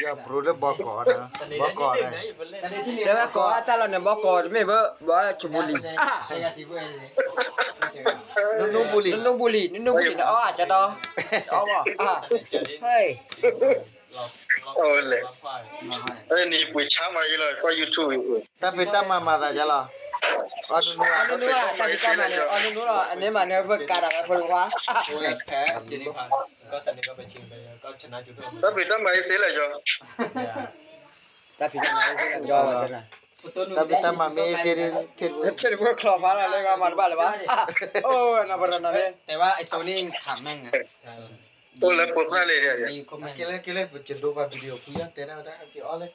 ယပရူလၢဘီကီး, ဘီကီး, တဲဝဲကိးအတၢ်လီၤန့ၣ် ဘီကီးတမ့ၢ်ဘၣ်, ဘီကၠူဘူလံ, နူဘူလံ, နူဘူလံ, နူဘူလံန့ၣ် အီၣ်ကဒီး, အီၣ်ဘၣ်, ဟဲ, လဲၣ်, နံၤပှ့ၤဆါမးယဲလီၤ ကွၢ် YouTube အံၤ, တၢ်ဖံးတၢ်မၤမၤသးယဲလီၤ, အီၣ်နူနူ, အီၣ်နူနူ, တၢ်ဖံးတၢ်မၤန့ၣ် အီၣ်နူနူလီၤ, အန့ၣ်မၤန့ၣ် ပကးတၢ်ဝဲဖိတခွါ တၢ်ဖံးတၢ်မၤအ့စ့လၢယီၤ, တၢ်ဖံးတၢ်မၤအ့စ့လၢယီၤ, တၢ်ဖံးတၢ်မၤမ့ၢ်အ့စ့ဒ်, ထံၣ်တဘိချီၣ်ဖးလီၤလၢဂၤမၤတဘၣ်လၢၤဘၣ်, အိၣ်နပရနီၤန့ၣ်, တဲဝဲအစိန့ၣ်ခးမဲာ်, အိၣ်လၢဖိသၣ်လံ, ကဲလၢကဲလၢ ပကဒိပှၤ video ဖုယီၤ တဲဒၣ်ဝဲဒၣ်က့ၤအီၣ်လၢ,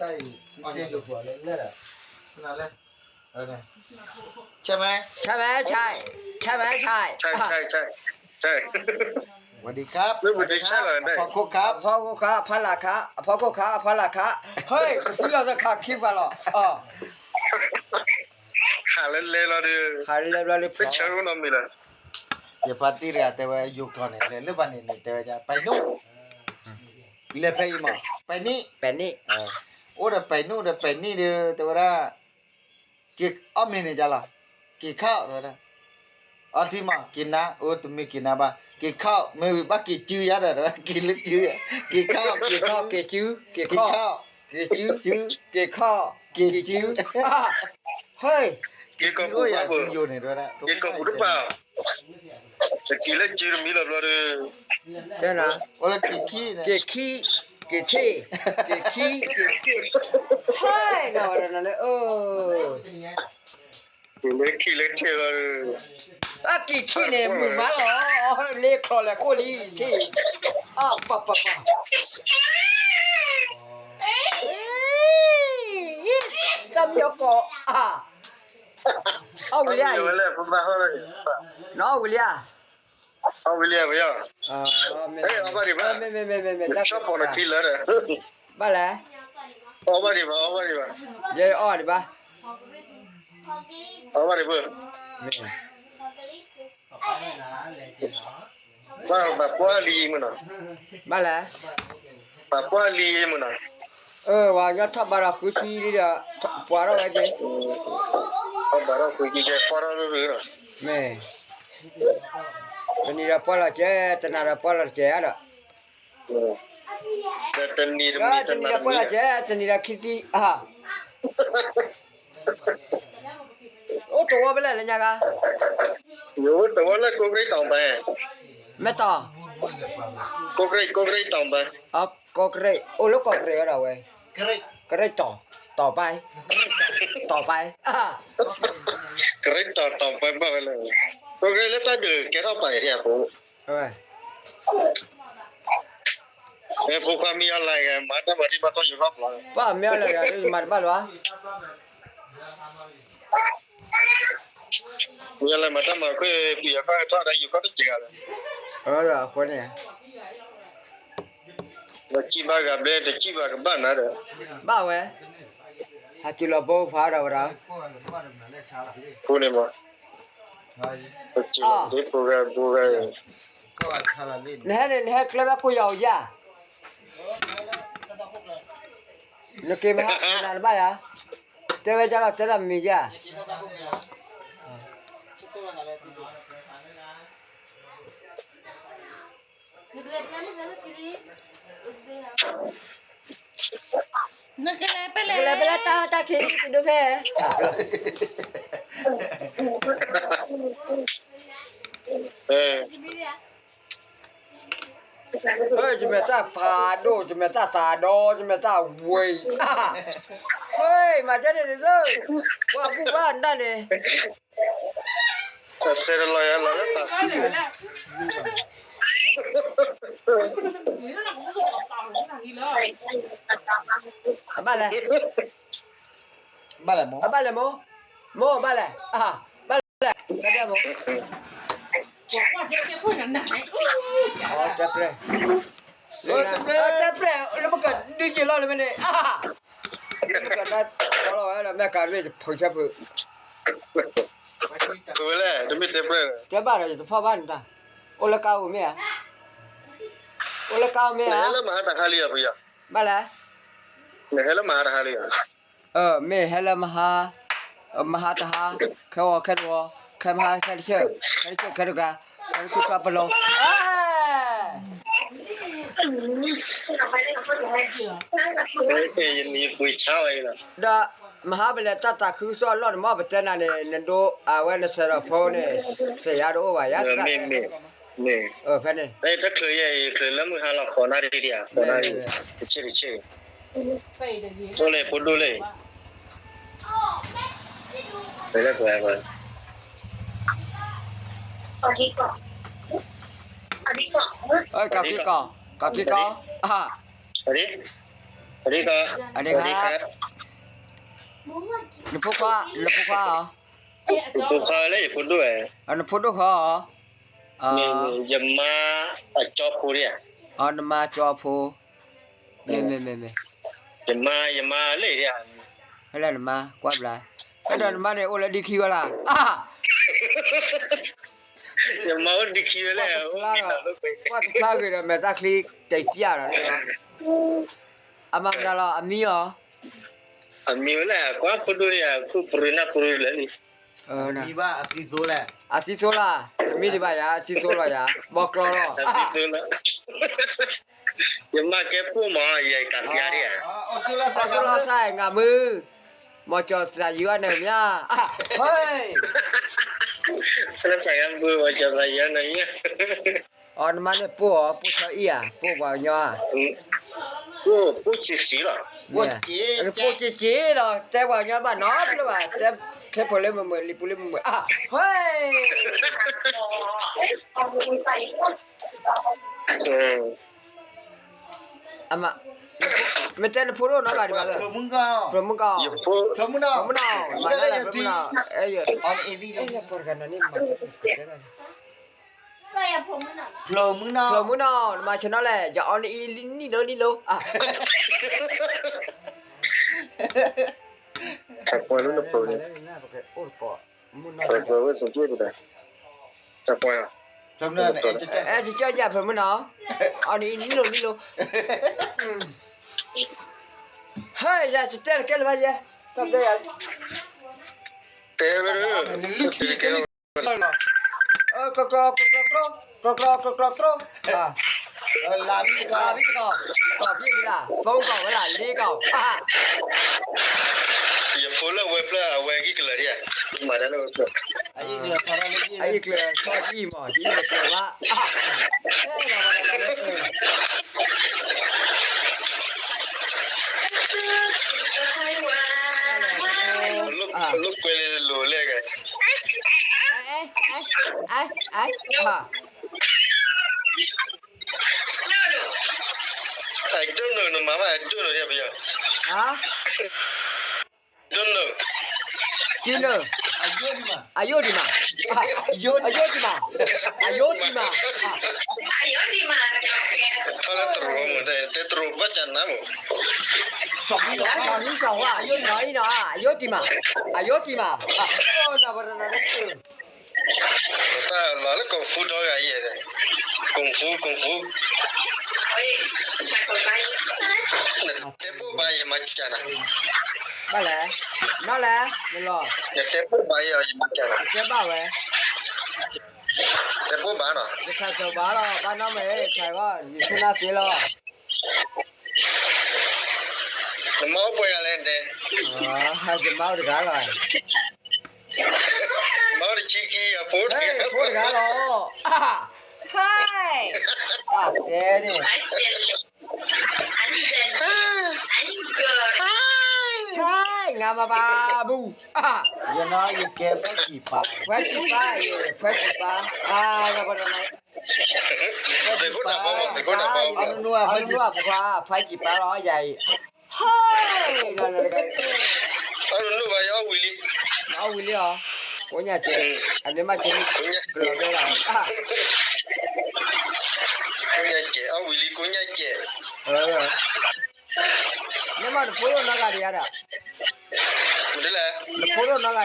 တၢ်အံၤ, တဲယိၤပှၤလၢလၢဒီး, နလဲၣ်, ဆဲမဲ, ဆဲမဲဆဲ, ဆဲမဲဆဲ, ဆဲ, ဆဲ, ဆဲ, ဆဲ, ဝဒံခါ, အဖီခိၣ်ခါ, အဖီခိၣ်ခါ, အဖီလာ်ခါ, အဖီခိၣ်ခါ, အဖီလာ်ခါ, ဟဲ, ကသံလီၤသခးခံပှၤလီၤ, ခးလၢလဲလီၤဒီး, ခးလၢလဲဘျီဒီး, ဆဲနီတမံၤလီၤ, ယဖါတံၢ်တဂၤတဲဝဲယိၤကျိာ်န့ၣ် လဲၤလၢပှၤန့ၣ်န့ၣ် တဲဝဲဒၣ် ပှဲၤနူၣ်, လဲၤဖဲအံၤမး ပှဲၤနံၣ်, ပှဲၤနံၣ်, အိၣ်ဒီးပှဲၤနူၣ်ဒီးပှဲၤနံၣ်ဒီး တဲဝဲဒၣ်, က့ၤအီၣ်မ့ၤန့ၣ်ယါလီၤ, က့ၤခီၣ်တဲဝဲဒၣ်, အီထံမး က့ၤနါ, အိၣ်တမ့ၢ်က့ၤနါဘၣ်, က့ၤခီၣ်, မ့ၢ်ဝံၤဘၣ်က့ၤစုယါဒီး တဲဝဲဒၣ် က့ၤလၢစု, က့ၤခီၣ်, က့ၤခီၣ်, က့ၤစု, က့ၤခီၣ်, က့ၤစု, က့ၤခီၣ်, က့ၤစု, ဟဲ, က့ၤခီၣ်, က့ၤခီၣ်, က့ၤခီၣ်ပူၤတပၢ်, တက့ၤလၢစုတမံၤလီၤဘျီဒီး, က့ၤခံ, က့ၤခံ, က့ၤထံၣ်, က့ၤခံ, က့ၤထံၣ်, ဟဲ, နဝဲဒၣ်နလၢ, က့ၤလၢခံလၢထံၣ်လီၤ, အက့ၤထံၣ်န့ၣ် မုာ်မးလီၤ, လ့ချီၣ်လဲၤကိၣ်လံထံၣ်, အပပပ, တၢ်မံအီၣ်ကီး, အီၣ်ဝံၤလံ, နအီၣ်ဝံၤလံဧါ, အီၣ်ဝံၤလံဧါ, မ့ၢ်, မ့ၢ်, မ့ၢ်, မ့ၢ်, ဘၣ်လဲၣ်, အီၣ်ဘၣ်ဒံးဘၣ်, အီၣ်ဘၣ်ဒံးဘၣ်, ယအီၣ်ဒံးဘၣ်, အီၣ်ဘၣ်ဒံးဘၣ်, မ့ၢ်, ဘၣ်ပှၢ်လံမ့ၢ်နီၤ, ဘၣ်လဲၣ်, ပှၢ်လံမ့ၢ်နီၤ, အၢ ဝဲညီထီၣ်ဘးဒီးဃုဆံဒီး, ပှၤထီၣ်ဝဲက့ၤ, ထီၣ်ဘးဒီးဃုဆံကဲ ပှၢ်ထီၣ်လၢလၢလီၤ, မ့ၢ်, တနံၤဒီးပှၢ်လီၤကဲ, တနၤဒီးပှၢ်လီၤတကဲဒီး, တနံၤဒီးပှၢ်လီၤကဲ, တနံၤဒီးခံဆံ, အိၣ်တဝီဖဲလဲၣ်လၢညါဂၤ, ယအိၣ်တဝီလၢကိးကရံးတီၤပၤ, မ့ၢ်တီၤ, ကိးကရံး, ကိးကရံးတီၤပၤ, ကိးကရံး, အိၣ်လၢကိးကရံးဝဲဒၣ်ဝဲ, ကရံးတီၤ, တီၤပၤ, တီၤပၤ, ကရံးတီၤတီၤပၤဘၣ်ဝဲလၢ, ကိးကရံးလၢတၢ်ဒုးကဲထီၣ်ပာ်န့ၣ် ဖိ ဖိခွါမ့ၢ်အီၤလဲၣ် မၤတၢ်မၤထံၣ်ဘၣ်ထီၣ်ယူၤထီၣ်ပှၤ, ပှၤမ့ၢ်အီၤလဲၣ် ယမၤတဘၣ်လၢၤဘၣ်, မ့ၢ်အီၤလဲၣ် မၤတၢ်မၤခွဲး ပျံၤယၤခီၣ်ထီၣ်ဒီးယူၤခီၣ်တစဲးဂၤလၢ, အဃိန့ၣ်, နစံၣ်ဘၣ်ဂၤဘျဲ တစံၣ်ဘၣ်ကဘၣ်နၤဒီး, ဘၣ်ဝဲ, ဟးက့ၤလီၤဘိဖးဒီးဝဲဒၣ်, အဃိန့ၣ်မး, ပက့ၤလီၤဒ့ဖိဂၤဘိဂၤ, နဟဲန့ၣ် နဟဲကျဲဘၣ်ကိၢ်ယၤဧိၤယၤ, နက့ၤမဟါနၤတဘၣ်ယၤ, တဲဝဲဒၣ်လီၤ တဲဒၣ်မ့ၢ်ယၤ, နကလဲၤဖဲလဲၣ် နကလဲၤဖဲလဲၣ် တၢ်တၢ်ခံ ကဒိဖဲ ယမဲာ်တၢ်ဖးဒိၣ် ယမဲာ်တၢ်သးဒီ ယမဲာ်တၢ်ဝံၤ, ဟဲ မၤကဲန့ၣ်န့ၣ်သၢ, ပှၤဘူၣ်ဘၣ်နတၢ်န့ၣ် တၢ်ဆဲးတလီၤယၤလီၤလၢတၢ်, အဘၣ်လဲၣ်, ဘၣ်လဲၣ်မိၢ်, အဘၣ်လဲၣ်မိၢ်, မိၢ်ဘၣ်လဲၣ်, အဘၣ်လဲၣ်, တဲမိၢ်, တဲပြဲၢ်, တဲပြဲၢ် လၢပကဒုးယံာ်လီၤလၢမ့ၢ်န့ၣ်, လၢပကဒုးယံာ်လီၤလၢမ့ၢ်န့ၣ်, မ့ၢ်ကၤတမ့ၢ်ဖုးဆၢဖုး, တဲဘၣ်ဒီးယတဖီၣ်ဘၣ်န့ၣ်တၢ်, အိၣ်လၢကါအိၣ်မ့ၢ်ဧါ. အိၣ်လၢကါမ့ၢ်ဧါ, နဟဲလၢမဟါတဟါလံဧါဖုယီၤ, ဘၣ်လဲၣ်, နဟဲလၢမဟါတဟါလံဧါ, မ့ၢ်ဟဲလၢမဟါ, မဟါတဟါ, ခဲဂီၤခဲတဂီၤ, ခဲမဟါခဲတဆၢ, ခဲတဆၢခဲတဂၤ, ခဲတဆၢခဲပလီၤ, ဒီးမဟါပလဲၤတၢ်တၤခုကစီၣ်အလီၢ်န့ၣ် မ်ပတဲနၤန့ၣ် နဒိအဝဲနစဲးဒီးဖိန့ၣ်, စဲးယၤတအိၣ်ဘၣ်ယၤ, မ့ၢ်, ဖဲန့ၣ်, တချုးယဲအံၤ ယချုးလၢမုၢ်ဟါလီၤ ဃိးနၣ်ရံၣ်ဒံးဧါ, ဃိးနၣ်ရံၣ်, တဆံတဆံ, ဖိန့ၣ်ဖိဒိၣ်လၢ, ပလဲၤကွၢ်ကွၢ်, ကီၤက့ၤကီၤ, ကီၤက့ၤကီၤ, အ, အ, နဖိခွါ, နဖိခွါဧါ, ဖိခွါလၢယဖိဒိၣ်ဧါ, နဖိဒိၣ်ဃီဧါ, ယမါအကၠီဖိဧါ, နမါကၠီဖိ, မ့ၢ်, မ့ၢ်, မ့ၢ်, မ့ၢ်, ယမါ, ယမါလၢဧါ, ဟဲလၢနမါကွၢ်ဘျါ, ဟဲဒီးနမါန့ၣ်အိၣ်လၢဒံခံဝဲလၢ်, ယမါအိၣ်ဒံခံဝဲလၢ, ကွၢ်တဖျါဂ့ၤဒီးမဲာ်သၣ်ချံတစၢ်ဒီး, အမၤမတၤလီၤ အမံၤအီၤ, အမံၤဝဲလၢ ကွၢ်ဖိဒိၣ်န့ၣ် အခုပရူၤနၢ်ပရူၤလၢာ်လံ, အသံသိလၢ်, အမံၤဒံးဘၣ်ယၤ, အသံသိလီၤယၤ, ဘီကျီလီၤ, ယမါကဲပိၢ်မး ယကးပျါဒံးဧါ, အီၣ်ဆူၣ်လီၤစၢ် ငါမုၢ်, မီၤကၠီၤသးယံၤအီၤနၤမ့ၢ်, ဆူၣ်လီၤစၢ်ဂၤမုၢ် မီၤကၠီၤသးယံၤအီၤနၤမ့ၢ်, အီနမါန့ၣ်ပိၢ်အီၤ ပိၢ်ဆီအံၤဧါ, ပိၢ်ပှၤကညီဧါ, ပိၢ်စံးစံးလီၤ, ပိၢ်စံးစံးလီၤ တဲပှၤကညီဘၣ်နီတဘျီဘၣ်, တဲခဲဖိလၢမုာ်မုာ် လံာ်ပူၤလၢမုာ်မုာ်, ဟဲ မ့ၢ်တဲနဖိဒိၣ်နီတဂၤဒံးဘၣ်, ဖျိမုၢ်ကီၢ်, ဖျိမုၢ်နီၢ်, ဖျိမုၢ်နီၢ်, ဖျိမုၢ်နီၢ်, နမၤဆၢနီၤလဲၣ်, ယအီနအံၤလံနံၣ်လိၤနံၣ်လိၤ, တၢ်ပှဲၤလၢနဖိန့ၣ်, တၢ်ပှဲၤဝဲစ့ၢ်ကီး, တၢ်ပှဲၤ, အဲ ကကၢ်ယၤဖျိမုၢ်နီၢ်, အီနအံၤနံၣ်လိၤနံၣ်လိၤ, ဟဲ ယၤတတဲတကဲလၢၤဘၣ်ယဲ, တၢ်တဲယၤ, တဲဝဲ, လၢခံကဲလံ, ကကျီကကျီကျီ, ကကျီကကျီကျီ, လၢခံကီး, ကီးဘံၣ်လၢ, သုံးကီးဝဲလၢ, လေးကီး, ယဖိလၢဝဲဖျၢၣ်အဝဲဂံၢ်ကျၢၤဒံးဧါ, မၤတၢ်လၢဝဲဖျၢၣ်, အအံၤကျၢၤထီၣ်ဒံးမး ယအံၤကျၢၤဘၣ်, လိာ်ကွဲလၢလိၤလဲၣ်ဂ့ၤ, အဒိၣ်နိၣ်နမၤမး အဒိၣ်နိၣ်ယပယီၤ, ဒိၣ်နိၣ်, အယိၣ်ဒံးမး, အယိၣ်ဒံးမး, အယိၣ်ဒံးမး, တဲတရူးဘၣ်ကနါမး, အယိၣ်ဒံးမး, အယိၣ်ဒံးမး, တၢ်လီၤလၢကီၢ်ဖူဒီဂၤယဲၢ်, ကီၢ်ဖူ ကီၢ်ဖူ, နတဲပိၢ်ဘၣ်ယမၤစၢၤနၤ, ဘၣ်လဲၣ်, နီၢ်လဲၣ်, နလီၤ, နတဲပိၢ်ဘၣ်ယမၤစၢၤနၤ, တဲဘၣ်ဝဲ, တဲပိၢ်ဘၣ်နီၤ, ယခးကဘၣ်လီၤ ဘၣ်နီၢ်မ့ၢ်ခးဂီၢ် ယဆူၣ်နၢ်သ့လီၤ, နမါအိၣ်ပှဲၤဂၤလဲၣ်တဲ, ယမါအိၣ်တဂၤလီၤ, မါအိၣ်တဆံခံ အဖိတဂၤ, ဖိတဂၤလီၤ, ဟဲ, ပၢ်တဲန့ၣ်, ဟဲ, ငါမၤဘၣ်ဘူၣ်, ယနီၢ်ယကဲ ဖဲကံၢ်ပၢ်, ဖဲကံၢ်ပၢ်, ဖဲကံၢ်ပၢ်, ဖဲကံၢ်ပၢ်လီၤ ယၤအံၤ, ဟဲ, အီၣ်ဝံၤလံ, အီၣ်ဝံၤလံအီၤ, ကိးညါကဲ, အန့ၣ်မးကဲ, ကိးညါကဲ, အီၣ်ဝံၤလံ ကိးညါကဲ, မ့ၢ်မးနဖိဒိၣ်နီတဂၤဒံးဧါဒီး, နဖိဒိၣ်နီတဂၤဒံးဧါ,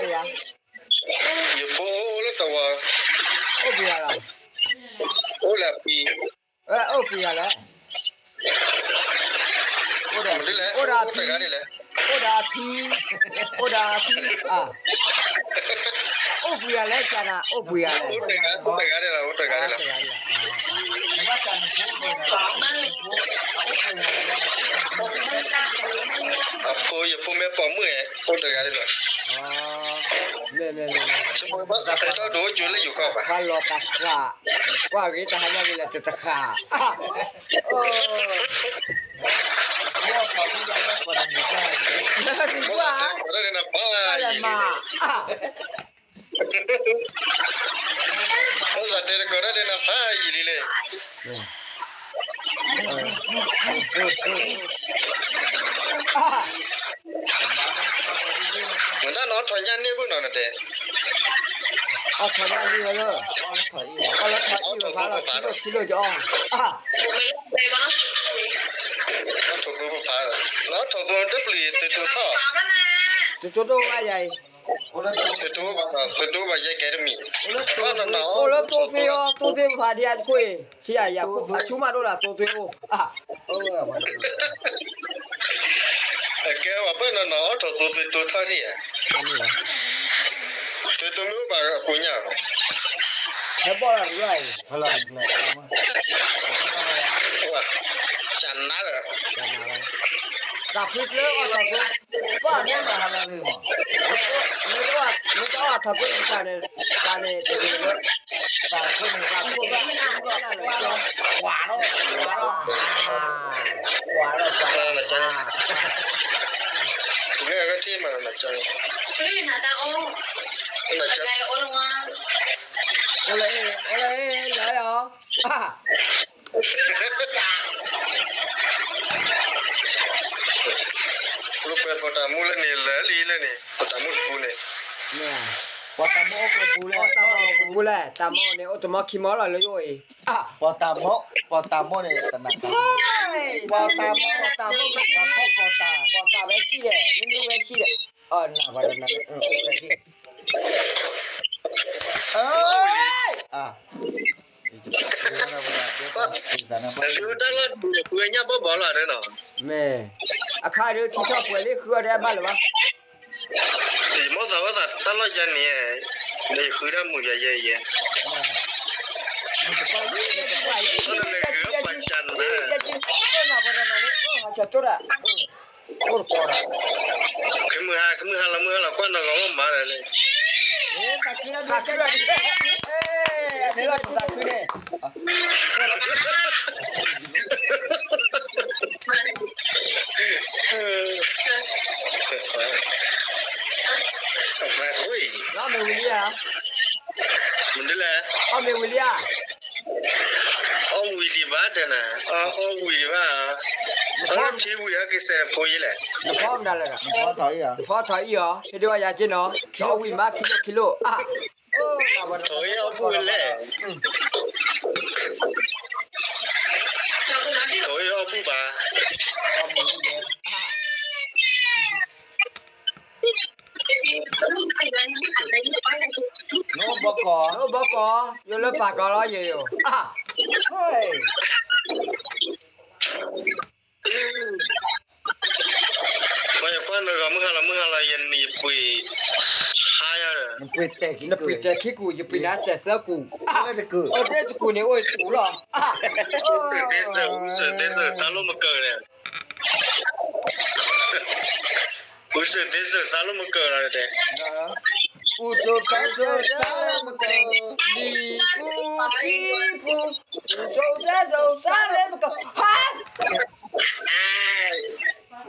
ယဖိအိၣ်လၢတဝီၤ, အိၣ်ပှဲၤဂၤလီၤ, အိၣ်လၢအဖံ, အိၣ်ပှဲၤဂၤလဲၣ် အိၣ်ဒီးအဖံ, အိၣ်ဒီးအဖံ, အိၣ်ဒီးအဖံ, အ, အိၣ်ပှဲၤဂၤလဲၣ် ကနၤ အိၣ်ပှဲၤဂၤလဲၣ်, အိၣ်တဂၤဒၣ်လီၤ, အိၣ်တဂၤဒၣ်လီၤ, အဖိ ယဖိမ့ၢ်ပိာ်မုၣ် အိၣ်တဂၤဒၣ်လီၤ, မ့ၢ်, မ့ၢ်, မ့ၢ်, တၢ်ဒိၣ်ကၠိလၢယိၤကီၢ်ဘၣ်, ပှၤလီၤတဃၣ်, ကွၢ်ဂ့ၤတဟါညါဂ့ၤလၢတတဃၣ်, မ့ၢ်ကွၢ်, တၢ်လဲၤမၤ, အိၣ်သးတဲတကိးတၢ်ဒဲးနဖးယံာ်လံလဲၣ်, နတၢ်နီၣ်ထီၣ်ညၣ်န့ၢ်ဘၣ်နီၤနတဲ, အီၣ်ထီၣ်ညၣ်န့ၢ်ဝဲလၢ, အီၣ်လၢထီၣ်အံၣ်ဝဲဖးလီၤ ခံလိၣ်ခံလိၣ်ကအီၣ်, ထီၣ်သိဖး, လၢထီၣ်သိတပျံၤသုးတိၤထီၣ်, သုးတိၤဒိၣ်ဝဲယၤအံၤ, သုးတိၤဘၣ်ယဲကဲတမံၤ, အိၣ်လၢသိသ့အီၤ သိသ့ပဖးဒံးအတခိၣ်အံၤ, ထံၣ်ယၤယၤအဆူၣ်မးဒိၣ်လၢသိသ့အိၣ်, အကဲဝဲပၢၢ်နီၢ်နီၢ် အီၣ်ထီၣ်သိသုးတိၤထီၣ်ဒံးဧါ, သုးတိၤမ့ၢ်အိၣ်ဘၣ်အကိးညၣ်, ဟဲဘီၣ်လၢတဂၤအံၤ, ကနါလၢ, တၢ်ဖုကျၢအီၣ်ထီၣ်သိ, ပှၤမ့ၢ်မၤဟးလၢဂ့ၤမး, မ့ၢ်တအီၣ်ထီၣ်သိတကၢ်န့ၣ်, တၢ်န့ၣ်တဂ့ၤလၢ, တၢ်ခိၣ်န့ၣ်တၢ်ခိၣ်ဘၣ်, ကွၢ်လီၤ, ကွၢ်လီၤ, ကွၢ်လီၤ, ကွၢ်လီၤ, မ့ၢ်အဂၤထံၣ်မးလီၤ, အိၣ်လၢ, အိၣ်လၢ, လၢ, လၢပှဲၤပတၢ်မူလၢန့ၣ် လၢလံလၢန့ၣ် ပတၢ်မူတပူၤန့ၣ်, ပတၢ်မူအိၣ်ကပူၤလဲၣ်, ပတၢ်မူအိၣ်ကပူၤလဲၣ်, တၢ်မူန့ၣ်အိၣ်တမီခံမီလီၤလၢယအိၣ်အံၤ, ပတၢ်မူ, ပတၢ်မူန့ၣ် တနၤတၢ်မူ, ပတၢ်မူ, ပတၢ်မူ, ပတၢ်မူဝဲဆံးဒီး မ့မ့ၢ်ဝဲဆံးဒီး, အနၢ်ပှၤတနၤ, တၢ်လၢတၢ်လီၢ်ဒ်န့ၣ် ပှၤညၣ်ဘီၣ်ဘီၣ်လီၤနီၤ, မ့ၢ်, အခါဒုးထံထီၣ်ပှဲၤလံဃုအီၤတဘၣ်လၢၤဘၣ်, ယမိၣ်သးဝဲသးတၢ်လီၢ်ယၤန့ၣ်, မ့ၢ်ယဃုဒၣ်မုာ်ယၤယဲယဲ, မ့ၢ်, ပှၤကနၤ, အိၣ်တကီးဒီး, အိၣ်တကီးဒီး, ကမုၢ်ဟါ ကမုၢ်ဟါလီၤ မုၢ်ဟါလီၤကွၢ်နီၢ်ဂီၤမးလၢ်လၢ်, သးခု, သးခုန့ၣ်, မ့ၢ်ဝံၤလံဧါ, မနုၤလဲၣ်, အီၣ်မ့ၢ်ဝံၤလံဧါ, အီၣ်ဝံၤဒံးဘၣ်တဲနၤ, အီၣ်ဝံၤဒံးဘၣ်, အီထံဝံၤအကစဲးဖိယလဲၣ်, နဖီမနုၤလဲၣ်, နဖီထီၣ်အံၣ်အီၤ, ဟ့ၣ်ဒုးအီၣ်ယၤက့နီၤ, ခံအီၣ်ဝံၤမး ခံလိၣ်ခံလိၣ်, ထီၣ်အံၣ်အီၣ်ဘူၣ်လဲၣ်, ထီၣ်အံၣ်အီၣ်ဘူၣ်ဘၣ်, နအိၣ်ဘီကီး, နအိၣ်ဘီကီး, ယိၤလၢပာ်ကီးလီၤယိၤယိၤ, ပှၤယကွၢ်နီၢ်ဂီၤမုၢ်ဟါလီၤ မုၢ်ဟါလီၤ ယပှ့ၤ, နပှ့ၤတဲာ်ခံကူ, ယပှ့ၤနၤတဲာ်သၢကူ, အိၣ်တကူန့ၣ် အိၣ်တကူလီၤ, စၢၤဒ့စၢၤ စၢၤဒ့စၢၤ စၢၤလိာ်မကၢၤန့ၣ် အူစိာ်သ့စိာ်စၢ်လိာ်မကၢၤလီၤတဲ, အူစိာ်သဲစိာ်စၢ်လိာ်မကၢၤ, လံာ်ပူၤခံပူၤ, အူစိာ်သဲစိာ်စၢ်လိာ်မကၢၤ, ဟါ,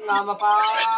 နမပၢ်